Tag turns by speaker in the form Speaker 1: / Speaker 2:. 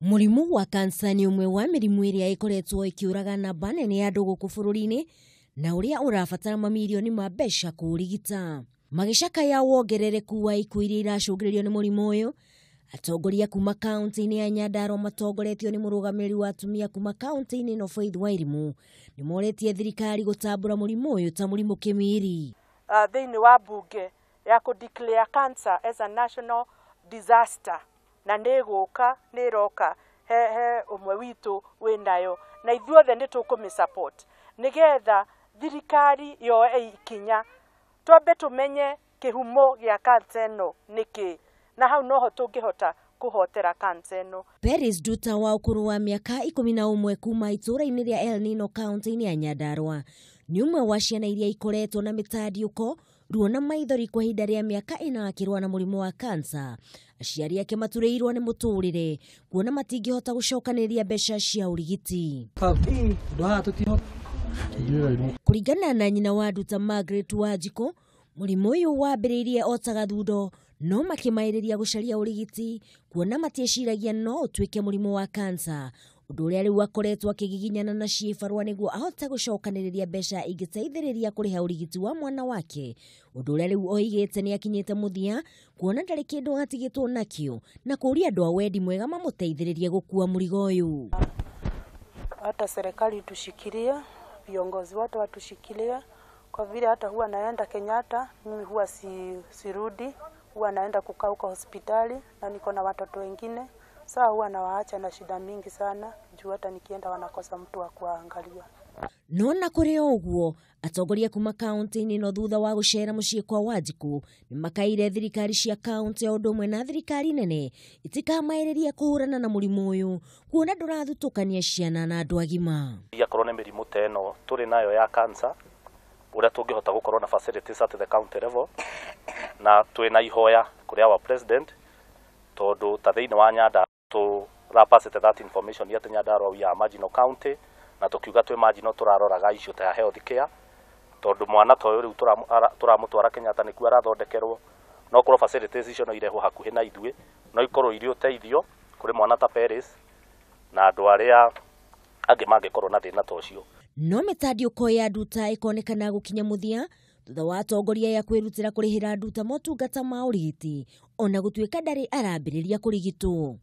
Speaker 1: Mũrimũ wa kansa nĩ ũmwe wa mĩrimũ ĩrĩa ĩkoretwo ĩkĩũraga namba nene ya andũ gũkũ bũrũri-inĩ na ũrĩa ũrabatara mamirioni ma mbeca kũũrigita. Magĩcakaya wongerereku wa ikuũ iria iracũngĩrĩrio nĩ mũrimũ ũyũ, atongoria kuma kaunti-inĩ ya Nyandarua matongoretio nĩ mũrũgamĩrĩri wa atumia kuma kaunti-inĩ ĩno Faith Wairimu nĩ moretie thirikari gũtambũra mũrimũ ũyũ ta mũrimũ kĩmiri.
Speaker 2: Thĩinĩ wa bunge ya kũ declare cancer as a national disaster na nĩ ĩgũka nĩ ĩroka he ũmwe witũ wĩnayo na ithuothe nĩ tũkũmĩ support nĩgetha thirikari yoe ikinya twambe tũmenye kĩhumo gĩa cancer ĩno nĩkĩ na hau noho tũngĩhota kũhotera cancer ĩno.
Speaker 1: Peris Nduta wa ũkũrũ wa mĩaka 11 kuma itũũra-inĩ rĩa El Nino kaunti-inĩ ya Nyandarua nĩ ũmwe wa ciana iria ikoretwo na mĩtandiũko ruo na maithori kwa ihinda rĩa mĩaka 4 akĩrũa na mũrimũ wa kansa. Aciari ake maturĩirwo nĩ mũtũrĩre kuona matingĩhota gũcokanĩrĩria mbeca cia ũrigiti. Kũringana na nyina wa Nduta Margaret Wanjikũ, mũrimũ ũyũ wambĩrĩirie o ta gathundo no makĩmaĩrĩria gũcaria ũrigiti kuona matieciragia no ũtuĩke mũrimũ wa kansa, ũndũ ũrĩa rĩu akoretwo akĩgiginyana na ciĩbarũa nĩguo ahote gũcokanĩrĩria mbeca ingĩteithĩrĩria kũrĩha ũrigiti wa mwana wake, ũndũ ũrĩa rĩu oigĩte nĩ akinyĩte mũthia kuona ndarĩ kĩndũ atigĩtwo nakĩo na kũũria andũ a wendi mwega mamũteithĩrĩrie gũkua mũrigo ũyũ.
Speaker 3: Hata serikali itushikilie, viongozi wote watushikilie, kwa vile hata huwa naenda Kenyatta, mimi huwa sirudi, huwa naenda kukaa huko hospitali na niko na watoto wengine. Saa huwa nawaacha na shida mingi sana juu hata nikienda wanakosa mtu wa kuangalia.
Speaker 1: No na kũrĩ o ũguo, atongoria kuma kaunti-inĩ no thutha wa gũcera mũciĩ kwa Wanjikũ nĩ makaire thirikari cia kaunti o ũndũ ũmwe na thirikari nene itikamaĩrĩrie kũhũrana na mũrimũ ũyũ kuona ndũrathutũkania ciana na andũ agima.
Speaker 4: Akorwo nĩ mĩrimũ ta ĩno tũrĩ nayo ya cancer, ũrĩa tũngĩhota gũkorwo na facilities at the county level, na twĩna ihoya kũrĩ our president tondũ ta thĩinĩ wa Nyandarua tũrapasĩte that information atĩ Nyandarua we are marginal county na tũkiuga twĩ marginal tũraroraga issue ta ya health care tondũ mwana ta ũyũ rĩu tũramũtwara Kenyatta nĩkuo arathondekerwo, no korwo facilities icio no irehwo hakuhĩ na ithuĩ no ikorwo irĩ ũteithio kũrĩ mwana ta Peris na andũ arĩa angĩ mangĩkorwo na thĩna ta ũcio.
Speaker 1: No mĩtandiũko ya Nduta ĩkonekana gũkinya mũthia thutha wa atongoria ya kwĩrutĩra kũrĩhĩra Nduta motungata ma ũrigiti ona gũtuĩka ndarĩ arambĩrĩria kũrigitwo.